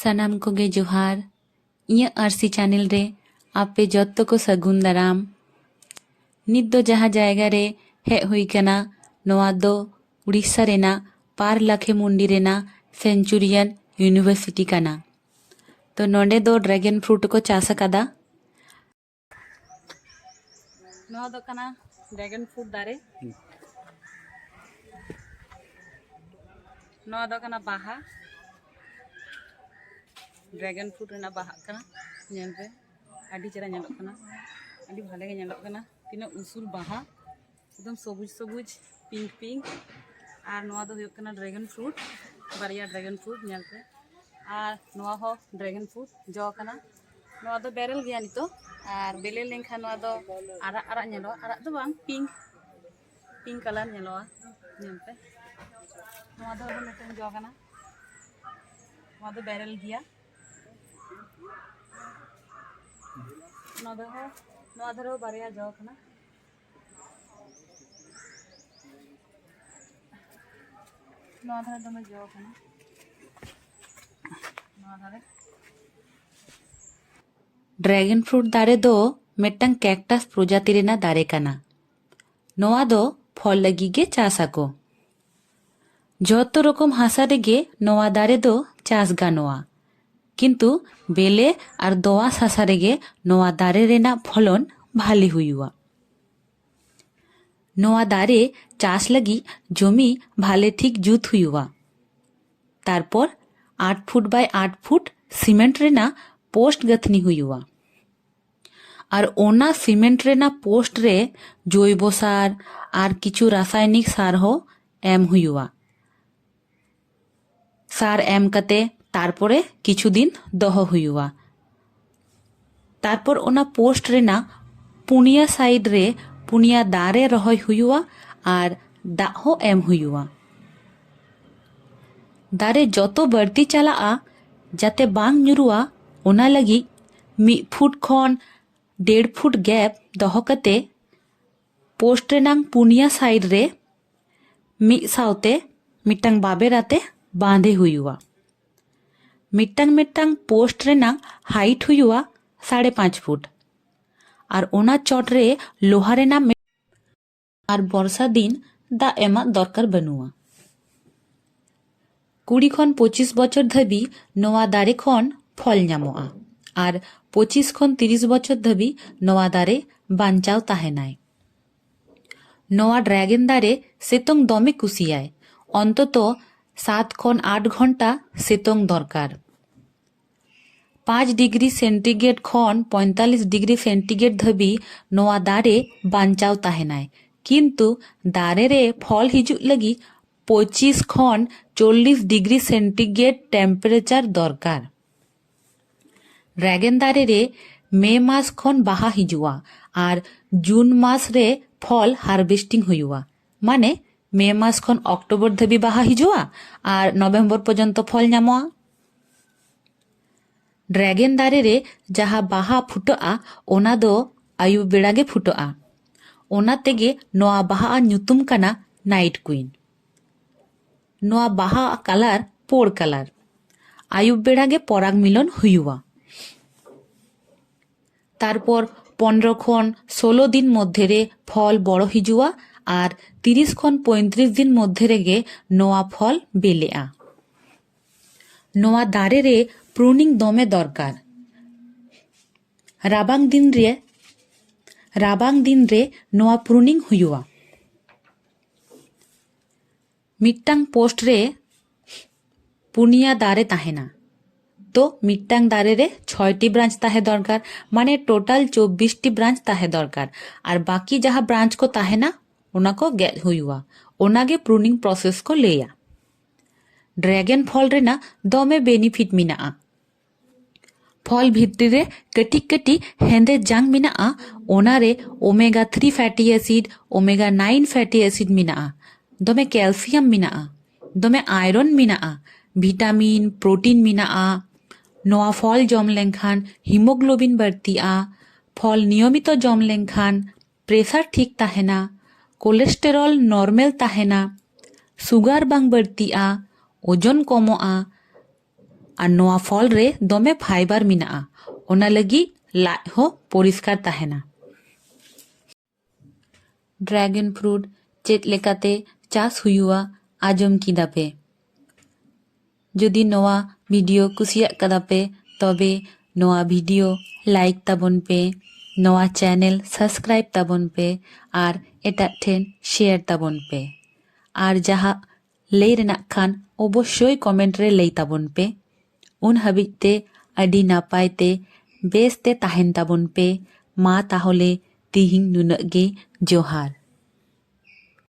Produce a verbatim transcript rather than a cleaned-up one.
ᱥᱟᱱᱟᱢ ᱠᱚᱜᱮ ᱡᱚᱦᱟᱨ᱾ ᱤᱧᱟᱹᱜ ᱟᱹᱨᱥᱤ ᱪᱮᱱᱮᱞ ᱨᱮ ᱟᱯᱮ ᱡᱚᱛᱚ ᱠᱚ ᱥᱟᱹᱜᱩᱱ ᱫᱟᱨᱟᱢ᱾ ᱱᱤᱛ ᱫᱚ ᱡᱟᱦᱟᱸ ᱡᱟᱭᱜᱟ ᱨᱮ ᱦᱮᱡ ᱦᱩᱭ ᱠᱟᱱᱟ, ᱱᱚᱣᱟ ᱫᱚ ᱩᱲᱤᱥᱥᱟ ᱨᱮᱱᱟᱜ ᱯᱟᱨᱞᱟᱠᱷᱮᱢᱩᱱᱰᱤ ᱨᱮᱱᱟᱜ ᱥᱮᱱᱪᱩᱨᱤᱭᱟᱱ ᱤᱭᱩᱱᱤᱵᱷᱟᱨᱥᱤᱴᱤ ᱠᱟᱱᱟ᱾ ᱛᱚ ᱱᱚᱰᱮ ᱫᱚ ᱰᱨᱮᱜᱚᱱ ᱯᱷᱨᱩᱴ ᱠᱚ ᱪᱟᱥ ᱟᱠᱟᱫᱟ᱾ ᱱᱚᱣᱟ ᱫᱚ ᱠᱟᱱᱟ ᱰᱨᱮᱜᱚᱱ ᱯᱷᱨᱩᱴ ᱫᱟᱨᱮ᱾ ᱱᱚᱣᱟ ᱫᱚ ᱠᱟᱱᱟ ᱵᱟᱦᱟ, ᱰᱨᱮᱜᱚᱱ ᱯᱷᱨᱩᱴ ᱨᱮᱱᱟᱜ ᱵᱟᱦᱟᱜ ᱠᱟᱱᱟ᱾ ᱧᱮᱞ ᱯᱮ, ᱟᱹᱰᱤ ᱪᱮᱦᱨᱟ ᱧᱮᱞᱚᱜ ᱠᱟᱱᱟ, ᱟᱹᱰᱤ ᱵᱷᱟᱞᱮ ᱜᱮ ᱧᱮᱞᱚᱜ ᱠᱟᱱᱟ᱾ ᱛᱤᱱᱟᱹᱜ ᱩᱥᱩᱞ ᱵᱟᱦᱟ, ᱮᱠᱫᱚᱢ ᱥᱚᱵᱩᱡ ᱥᱚᱵᱩᱡ, ᱯᱤᱝᱠ ᱯᱤᱝᱠ᱾ ᱟᱨ ᱱᱚᱣᱟ ᱫᱚ ᱦᱩᱭᱩᱜ ᱠᱟᱱᱟ ᱰᱨᱮᱜᱚᱱ ᱯᱷᱨᱩᱴ, ᱵᱟᱨᱭᱟ ᱰᱨᱮᱜᱚᱱ ᱯᱷᱨᱩᱴ ᱧᱮᱞ ᱯᱮ᱾ ᱟᱨ ᱱᱚᱣᱟ ᱦᱚᱸ ᱰᱨᱮᱜᱚᱱ ᱯᱷᱨᱩᱴ ᱡᱚ ᱠᱟᱱᱟ᱾ ᱱᱚᱣᱟ ᱫᱚ ᱵᱮᱨᱮᱞ ᱜᱮᱭᱟ ᱱᱤᱛᱚᱜ, ᱟᱨ ᱵᱮᱞᱮ ᱞᱮᱱᱠᱷᱟᱱ ᱱᱚᱣᱟ ᱫᱚ ᱟᱨᱟᱜ ᱟᱨᱟᱜ ᱧᱮᱞᱚᱜᱼᱟ᱾ ᱟᱨᱟᱜ ᱫᱚ ᱵᱟᱝ, ᱯᱤᱝᱠ, ᱯᱤᱝᱠ ᱠᱟᱞᱟᱨ ᱧᱮᱞᱚᱜᱼᱟ᱾ ᱧᱮᱞ ᱯᱮ, ᱱᱚᱣᱟ ᱫᱚ ᱟᱨᱦᱚᱸ ᱢᱤᱫᱴᱮᱱ ᱡᱚ ᱠᱟᱱᱟ᱾ ᱱᱚᱣᱟ ᱫᱚ ᱵᱮᱨᱮᱞ ᱜᱮᱭᱟ᱾ ᱱᱚᱣᱟ ᱫᱚ, ᱱᱚᱣᱟ ᱫᱷᱟᱨᱮ ᱦᱚᱸ ᱵᱟᱨᱭᱟ ᱡᱚ ᱠᱟᱱᱟ᱾ ᱱᱚᱣᱟ ᱫᱷᱟᱨᱮ ᱫᱚᱢᱮ ᱡᱚ ᱠᱟᱱᱟ, ᱱᱚᱣᱟ ᱫᱷᱟᱨᱮ᱾ ᱰᱨᱮᱜᱚᱱ ᱯᱷᱨᱩᱴ ᱫᱟᱨᱮ ᱫᱚ ᱢᱤᱫᱴᱟᱝ ᱠᱮᱠᱴᱟᱥ ᱯᱨᱚᱡᱟᱛᱤ ᱨᱮᱱᱟᱜ ᱫᱟᱨᱮ ᱠᱟᱱᱟ᱾ ᱱᱚᱣᱟ ᱫᱚ ᱯᱷᱚᱞ ᱞᱟᱹᱜᱤᱫ ᱜᱮ ᱪᱟᱥ ᱟᱠᱚ᱾ ᱡᱚᱛᱚ ᱨᱚᱠᱚᱢ ᱦᱟᱥᱟ ᱨᱮᱜᱮ ᱱᱚᱣᱟ ᱫᱟᱨᱮ ᱫᱚ ᱪᱟᱥ ᱜᱟᱱᱚᱜᱼᱟ, ᱠᱤᱱᱛᱩ ᱵᱮᱞᱮ ᱟᱨ ᱫᱚᱣᱟᱥ ᱦᱟᱥᱟ ᱨᱮᱜᱮ ᱱᱚᱣᱟ ᱫᱟᱨᱮ ᱨᱮᱱᱟᱜ ᱯᱷᱚᱞᱚᱱ ᱵᱷᱟᱞᱮ ᱦᱩᱭᱩᱜᱼᱟ᱾ ᱱᱚᱣᱟ ᱫᱟᱨᱮ ᱪᱟᱥ ᱞᱟᱹᱜᱤᱫ ᱡᱚᱢᱤ ᱵᱷᱟᱞᱮ ᱴᱷᱤᱠ ᱡᱩᱛ ᱦᱩᱭᱩᱜᱼᱟ᱾ ᱛᱟᱨᱯᱚᱨ eight foot by eight foot cement ᱨᱮᱱᱟᱜ ᱯᱳᱥᱴ ᱜᱟᱹᱛᱷᱱᱤ ᱦᱩᱭᱩᱜᱼᱟ᱾ ᱟᱨ ᱚᱱᱟ ᱥᱤᱢᱮᱱᱴ ᱨᱮᱱᱟᱜ ᱯᱳᱥᱴ ᱨᱮ ᱡᱳᱭᱵᱚ ᱥᱟᱨ ᱟᱨ ᱠᱤᱪᱷᱩ ᱨᱟᱥᱟᱭᱱᱤᱠ ᱥᱟᱨ ᱦᱚᱸ ᱮᱢ ᱦᱩᱭᱩᱜᱼᱟ᱾ ᱥᱟᱨ ᱮᱢ ᱠᱟᱛᱮ ᱛᱟᱨᱯᱚᱨᱮ ᱠᱤᱪᱷᱩ ᱫᱤᱱ ᱫᱚᱦᱚ ᱦᱩᱭᱩᱜᱼᱟ᱾ ᱛᱟᱨᱯᱚᱨ ᱚᱱᱟ ᱯᱳᱥᱴ ᱨᱮᱱᱟᱜ ᱯᱩᱱᱭᱟ ᱥᱟᱭᱤᱰ ᱨᱮ ᱯᱩᱱᱭᱟ ᱫᱟᱨᱮ ᱨᱚᱦᱚᱭ ᱦᱩᱭᱩᱜᱼᱟ ᱟᱨ ᱫᱟᱜ ᱦᱚᱸ ᱮᱢ ᱦᱩᱭᱩᱜᱼᱟ᱾ ᱫᱟᱨᱮ ᱡᱚᱛᱚ ᱵᱟᱹᱲᱛᱤ ᱪᱟᱞᱟᱜᱼᱟ, ᱡᱟᱛᱮ ᱵᱟᱝ ᱧᱩᱨᱩᱜᱼᱟ, ᱚᱱᱟ ᱞᱟᱹᱜᱤᱫ ᱢᱤᱫ ᱯᱷᱩᱴ ᱠᱷᱚᱱ ᱰᱮᱲ ᱯᱷᱩᱴ ᱜᱮᱯ ᱫᱚᱦᱚ ᱠᱟᱛᱮ ᱯᱳᱥᱴ ᱨᱮᱱᱟᱝ ᱯᱩᱱᱭᱟ ᱥᱟᱭᱤᱰ ᱨᱮ ᱢᱤᱫ ᱥᱟᱶᱛᱮ ᱢᱤᱫᱴᱟᱝ ᱵᱟᱵᱮᱨ ᱟᱛᱮ ᱵᱟᱸᱫᱮ ᱦᱩᱭᱩᱜᱼᱟ᱾ ᱢᱤᱫᱴᱟᱝ ᱢᱤᱫᱴᱟᱝ ᱯᱳᱥᱴ ᱨᱮᱱᱟᱜ ᱦᱟᱭᱤᱴ ᱦᱩᱭᱩᱜᱼᱟ ᱥᱟᱲᱮ ᱯᱟᱸᱪ ᱯᱷᱩᱴ᱾ ᱟᱨ ᱚᱱᱟ ᱪᱚᱴ ᱨᱮ ᱞᱳᱦᱟ ᱨᱮᱱᱟᱜ ᱢᱤᱫ-, ᱟᱨ ᱵᱚᱨᱥᱟ ᱫᱤᱱ ᱫᱟᱜ ᱮᱢᱟᱜ ᱫᱚᱨᱠᱟᱨ ᱵᱟᱹᱱᱩᱜᱼᱟ᱾ ᱠᱩᱲᱤ ᱠᱷᱚᱱ ᱯᱚᱸᱪᱤᱥ ᱵᱚᱪᱷᱚᱨ ᱫᱷᱟᱹᱵᱤᱡ ᱱᱚᱣᱟ ᱫᱟᱨᱮ ᱠᱷᱚᱱ ᱯᱷᱚᱞ ᱧᱟᱢᱚᱜᱼᱟ᱾ ᱟᱨ ᱯᱚᱸᱪᱤᱥ ᱠᱷᱚᱱ ᱛᱤᱨᱤᱥ ᱵᱚᱪᱷᱚᱨ ᱫᱷᱟᱹᱵᱤᱡ ᱱᱚᱣᱟ ᱫᱟᱨᱮ ᱵᱟᱧᱪᱟᱣ ᱛᱟᱦᱮᱱᱟᱭ᱾ ᱱᱚᱣᱟ ᱰᱨᱟᱜᱚᱱ ᱫᱟᱨᱮ ᱥᱤᱛᱩᱝ ᱫᱚᱢᱮ ᱠᱩᱥᱤᱭᱟᱭ᱾ ᱚᱱᱛᱚᱛᱚ ᱥᱟᱛ ᱠᱷᱚᱱ ᱟᱴ ᱜᱷᱚᱱᱴᱟ ᱥᱤᱛᱩᱝ ᱫᱚᱨᱠᱟᱨ᱾ ᱯᱟᱸᱪ ᱰᱤᱜᱽᱨᱤ ᱥᱮᱱᱴᱤᱜᱨᱮᱰ ᱠᱷᱚᱱ ᱯᱚᱸᱭᱛᱟᱞᱞᱤᱥ ᱰᱤᱜᱽᱨᱤ ᱥᱮᱱᱴᱤᱜᱨᱮᱰ ᱫᱷᱟᱹᱵᱤᱡ ᱱᱚᱣᱟ ᱫᱟᱨᱮ ᱵᱟᱧᱪᱟᱣ ᱛᱟᱦᱮᱱᱟᱭ᱾ ᱠᱤᱱᱛᱩ ᱫᱟᱨᱮ ᱨᱮ ᱯᱷᱚᱞ ᱦᱤᱡᱩᱜ ᱞᱟᱹᱜᱤᱫ ᱯᱚᱸᱪᱤᱥ ᱠᱷᱚᱱ ᱪᱚᱞᱞᱤᱥ ᱰᱤᱜᱽᱨᱤ ᱥᱮᱱᱴᱤᱜᱨᱮᱰ ᱴᱮᱢᱯᱟᱨᱮᱪᱟᱨ ᱫᱚᱨᱠᱟᱨ᱾ ᱰᱨᱟᱜᱚᱱ ᱫᱟᱨᱮ ᱨᱮ ᱢᱮ ᱢᱟᱥ ᱠᱷᱚᱱ ᱵᱟᱦᱟ ᱦᱤᱡᱩᱜᱼᱟ ᱟᱨ ᱡᱩᱱ ᱢᱟᱥ ᱨᱮ ᱯᱷᱚᱞ ᱦᱟᱨᱵᱷᱮᱥᱴᱤᱝ ᱦᱩᱭᱩᱜᱼᱟ᱾ ᱢᱟᱱᱮ ᱢᱮ ᱢᱟᱥ ᱠᱷᱚᱱ ᱚᱠᱴᱳᱵᱚᱨ ᱫᱷᱟᱹᱵᱤᱡ ᱵᱟᱦᱟ ᱦᱤᱡᱩᱜᱼᱟ ᱟᱨ ᱱᱚᱵᱷᱮᱢᱵᱚᱨ ᱯᱚᱨᱡᱚᱱᱛᱚ ᱯᱷᱚᱞ ᱧᱟᱢᱚᱜᱼᱟ᱾ ᱰᱨᱟᱜᱚᱱ ᱫᱟᱨᱮ ᱨᱮ ᱡᱟᱦᱟᱸ ᱵᱟᱦᱟ ᱯᱷᱩᱴᱟᱹᱜᱼᱟ, ᱚᱱᱟ ᱫᱚ ᱟᱹᱭᱩᱵ ᱵᱮᱲᱟ ᱜᱮ ᱯᱷᱩᱴᱟᱹᱜᱼᱟ᱾ ᱚᱱᱟ ᱛᱮᱜᱮ ᱱᱚᱣᱟ ᱵᱟᱦᱟ ᱟᱜ ᱧᱩᱛᱩᱢ ᱠᱟᱱᱟ ᱱᱟᱭᱤᱴ ᱠᱩᱭᱤᱱ᱾ ᱱᱚᱣᱟ ᱵᱟᱦᱟ ᱟᱜ ᱠᱟᱞᱟᱨ ᱯᱳᱲ ᱠᱟᱞᱟᱨ᱾ ᱟᱹᱭᱩᱵ ᱵᱮᱲᱟ ᱜᱮ ᱯᱚᱨᱟᱜᱽ ᱢᱤᱞᱚᱱ ᱦᱩᱭᱩᱜᱼᱟ᱾ ᱛᱟᱨᱯᱚᱨ ᱯᱚᱱᱨᱚ ᱠᱷᱚᱱ ᱥᱳᱞᱳ ᱫᱤᱱ ᱢᱚᱫᱽᱫᱷᱮ ᱨᱮ ᱯᱷᱚᱞ ᱵᱚᱲᱚ ᱦᱤᱡᱩᱜᱼᱟ ᱟᱨ ᱛᱤᱨᱤᱥ ᱠᱷᱚᱱ ᱯᱚᱸᱭᱛᱨᱤᱥ ᱫᱤᱱ ᱢᱚᱫᱽᱫᱷᱮ ᱨᱮᱜᱮ ᱱᱚᱣᱟ ᱯᱷᱚᱞ ᱵᱮᱞᱮᱜᱼᱟ᱾ ᱱᱚᱣᱟ ᱫᱟᱨᱮ ᱨᱮ ᱯᱨᱩᱱᱤᱝ ᱫᱚᱢᱮ ᱫᱚᱨᱠᱟᱨ᱾ ᱨᱟᱵᱟᱝ ᱫᱤᱱ ᱨᱮ, ᱨᱟᱵᱟᱝ ᱫᱤᱱ ᱨᱮ ᱱᱚᱣᱟ ᱯᱨᱩᱱᱤᱝ ᱦᱩᱭᱩᱜᱼᱟ᱾ ᱢᱤᱫᱴᱟᱝ ᱯᱳᱥᱴ ᱨᱮ ᱯᱩᱱᱭᱟ ᱫᱟᱨᱮ ᱛᱟᱦᱮᱱᱟ, ᱛᱚ ᱢᱤᱫᱴᱟᱝ ᱫᱟᱨᱮ ᱨᱮ ᱪᱷᱚᱭᱴᱤ ᱵᱨᱟᱧᱪ ᱛᱟᱦᱮᱸ ᱫᱚᱨᱠᱟᱨ, ᱢᱟᱱᱮ ᱴᱳᱴᱟᱞ ᱪᱚᱵᱵᱤᱥ ᱴᱤ ᱵᱨᱟᱧᱪ ᱛᱟᱦᱮᱸ ᱫᱚᱨᱠᱟᱨ᱾ ᱟᱨ ᱵᱟᱠᱤ ᱡᱟᱦᱟᱸ ᱵᱨᱟᱧᱪ ᱠᱚ ᱛᱟᱦᱮᱱᱟ, ᱚᱱᱟ ᱠᱚ ᱜᱮᱫ ᱦᱩᱭᱩᱜᱼᱟ᱾ ᱚᱱᱟ ᱜᱮ ᱯᱨᱩᱱᱤᱝ ᱯᱨᱚᱥᱮᱥ ᱠᱚ ᱞᱟᱹᱭᱟ᱾ ᱰᱨᱟᱜᱚᱱ ᱯᱷᱚᱞ ᱨᱮᱱᱟᱜ ᱫᱚᱢᱮ ᱵᱮᱱᱤᱯᱷᱤᱴ ᱢᱮᱱᱟᱜᱼᱟ᱾ ᱯᱷᱚᱞ ᱵᱷᱤᱛᱨᱤ ᱨᱮ ᱠᱟᱹᱴᱤᱡ ᱠᱟᱹᱴᱤᱡ ᱦᱮᱸᱫᱮ ᱡᱟᱝ ᱢᱮᱱᱟᱜᱼᱟ, ᱚᱱᱟ ᱨᱮ ᱳᱢᱮᱜᱟ ᱛᱷᱨᱤ ᱯᱷᱮᱴᱤ ᱮᱥᱤᱰ, ᱳᱢᱮᱜᱟ ᱱᱟᱭᱤᱱ ᱯᱷᱮᱴᱤ ᱮᱥᱤᱰ ᱢᱮᱱᱟᱜᱼᱟ᱾ ᱫᱚᱢᱮ ᱠᱮᱞᱥᱤᱭᱟᱢ ᱢᱮᱱᱟᱜᱼᱟ, ᱫᱚᱢᱮ ᱟᱭᱨᱚᱱ ᱢᱮᱱᱟᱜᱼᱟ, ᱵᱷᱤᱴᱟᱢᱤᱱ, ᱯᱨᱳᱴᱤᱱ ᱢᱮᱱᱟᱜᱼᱟ᱾ ᱱᱚᱣᱟ ᱯᱷᱚᱞ ᱡᱚᱢ ᱞᱮᱱᱠᱷᱟᱱ ᱦᱤᱢᱳᱜᱞᱳᱵᱤᱱ ᱵᱟᱹᱲᱛᱤᱜᱼᱟ᱾ ᱯᱷᱚᱞ ᱱᱤᱭᱚᱢᱤᱛᱚ ᱡᱚᱢ ᱞᱮᱱᱠᱷᱟᱱ ᱯᱨᱮᱥᱟᱨ ᱴᱷᱤᱠ ᱛᱟᱦᱮᱱᱟ, ᱠᱳᱞᱮᱥᱴᱮᱨᱚᱞ ᱱᱚᱨᱢᱮᱞ ᱛᱟᱦᱮᱱᱟ, ᱥᱩᱜᱟᱨ ᱵᱟᱝ ᱵᱟᱹᱲᱛᱤᱜᱼᱟ, ᱳᱡᱚᱱ ᱠᱚᱢᱚᱜᱼᱟ᱾ ᱟᱨ ᱱᱚᱣᱟ ᱯᱷᱚᱞ ᱨᱮ ᱫᱚᱢᱮ ᱯᱷᱟᱭᱵᱟᱨ ᱢᱮᱱᱟᱜᱼᱟ, ᱚᱱᱟ ᱞᱟᱹᱜᱤᱫ ᱞᱟᱡ ᱦᱚᱸ ᱯᱚᱨᱤᱥᱠᱟᱨ ᱛᱟᱦᱮᱱᱟ᱾ ᱰᱨᱟᱜᱚᱱ ᱯᱷᱨᱩᱴ ᱪᱮᱫ ᱞᱮᱠᱟᱛᱮ ᱪᱟᱥ ᱦᱩᱭᱩᱜᱼᱟ, ᱟᱸᱡᱚᱢ ᱠᱮᱫᱟ ᱯᱮ᱾ ᱡᱩᱫᱤ ᱱᱚᱣᱟ ᱵᱷᱤᱰᱤᱭᱳ ᱠᱩᱥᱤᱭᱟᱜ ᱠᱟᱫᱟ ᱯᱮ, ᱛᱚᱵᱮ ᱱᱚᱣᱟ ᱵᱷᱤᱰᱤᱭᱳ ᱞᱟᱭᱤᱠ ᱛᱟᱵᱚᱱ ᱯᱮ, ᱱᱚᱣᱟ ᱪᱮᱱᱮᱞ ᱥᱟᱵᱥᱠᱨᱟᱭᱤᱵ ᱛᱟᱵᱚᱱ ᱯᱮ ᱟᱨ ᱮᱴᱟᱜ ᱴᱷᱮᱱ ᱥᱮᱭᱟᱨ ᱛᱟᱵᱚᱱ ᱯᱮ᱾ ᱟᱨ ᱡᱟᱦᱟᱸ ᱞᱟᱹᱭ ᱨᱮᱱᱟᱜ ᱠᱷᱟᱱ ᱚᱵᱚᱥᱥᱳᱭ ᱠᱚᱢᱮᱱᱴ ᱨᱮ ᱞᱟᱹᱭ ᱛᱟᱵᱚᱱ ᱯᱮ᱾ ᱩᱱ ᱦᱟᱹᱵᱤᱡ ᱛᱮ ᱟᱹᱰᱤ ᱱᱟᱯᱟᱭ ᱛᱮ ᱵᱮᱥ ᱛᱮ ᱛᱟᱦᱮᱱ ᱛᱟᱵᱚᱱ ᱯᱮ᱾ ᱢᱟ ᱛᱟᱦᱚᱞᱮ ᱛᱤᱦᱤᱧ ᱱᱩᱱᱟᱹᱜ ᱜᱮ᱾ ᱡᱚᱦᱟᱨ᱾